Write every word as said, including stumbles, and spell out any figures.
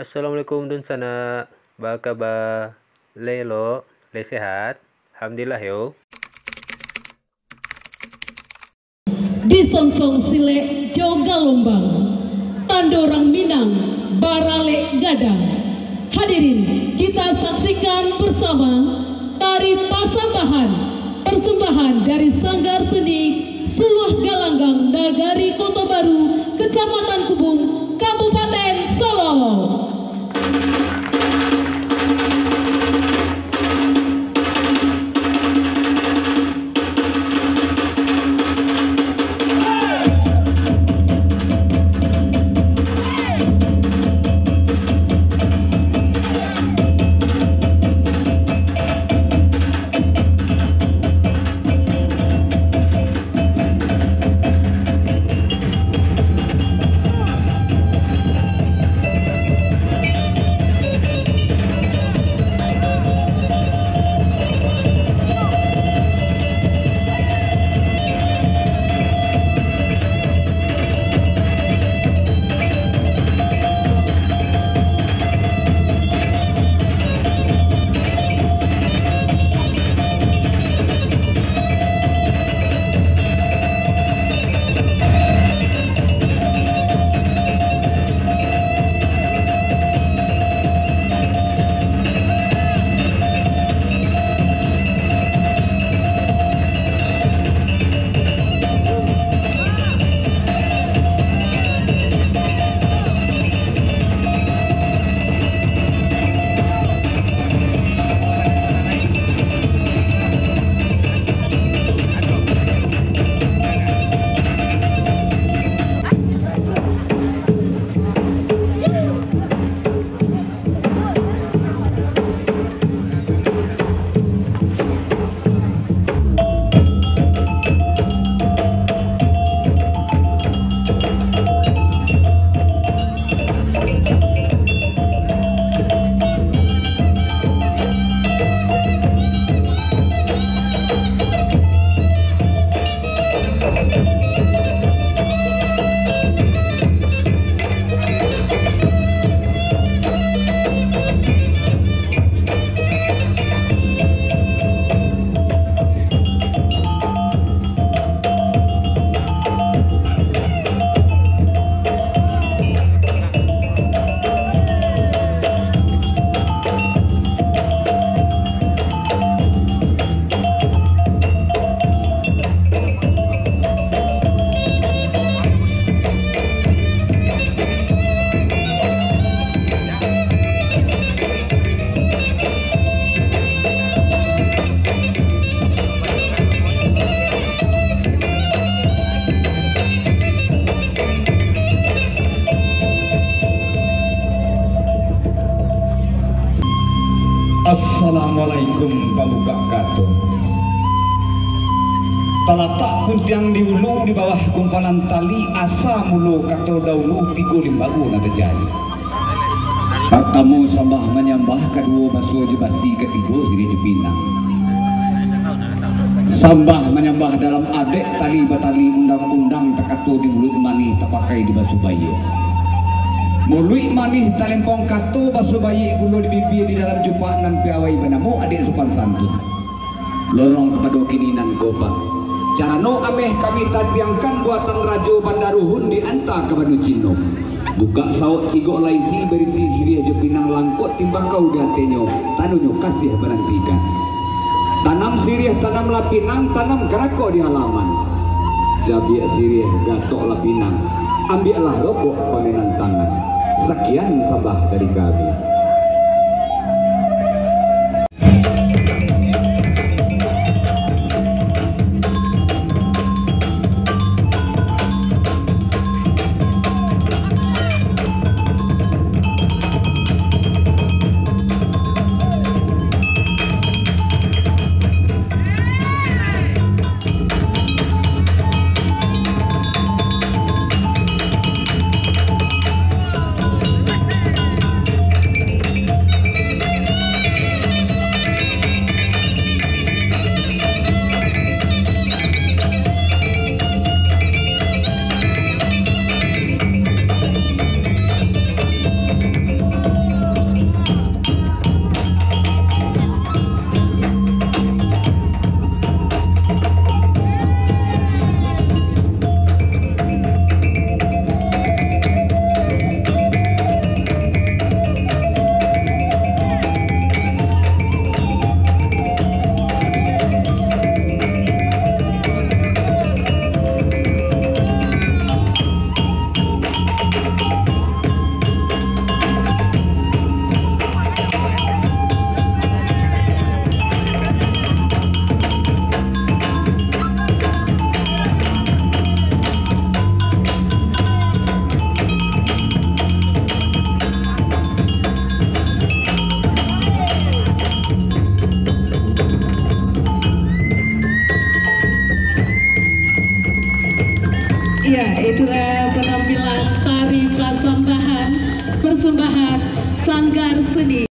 Assalamualaikum dunsanak, baa kaba? Lai elok, lai sehat? Alhamdulillah yo. Disongsong silek jo galombang, tando urang Minang baralek gadang. Hadirin, kita saksikan bersama tari pasambahan, persembahan dari Sanggar Seni Suluah Galanggang Nagari Koto Baru, Kecamatan Kubung, Kabupaten Solok. Assalamualaikum, pambukak kato. Talatak puntiang di ulu, di bawah gumpalan tali, asa mulo kato daulu, tigo limbago nan tajadi. Partamo sambah manyambah, kaduo baso jo basi, katigo siriah jo pinang. Sambah manyambah dalam adaik, tali batali undang-undang, takato di muluik manih, tapakai di baso baiak. Muluik manih talempong kato, baso baiak gulo di bibia, di dalam cupak nan piawai banamo adaik sopan santun. Lorong kapado kini nan gopak. Carano ameh kami tatiangkan, buatan Rajo Banda Ruhun dianta ka banua Cino. Bukak sawok cigok laisi, barisi siriah jo pinang, langkok timbakau di atenyo, tandonyo kasiah manantikan. Tanam siriah, tanamlah pinang, tanam karako di halaman. Jabiak siriah, gatoklah pinang, ambiaklah rokok pamenan tangan. Sakian sambah dari kami. sendiri.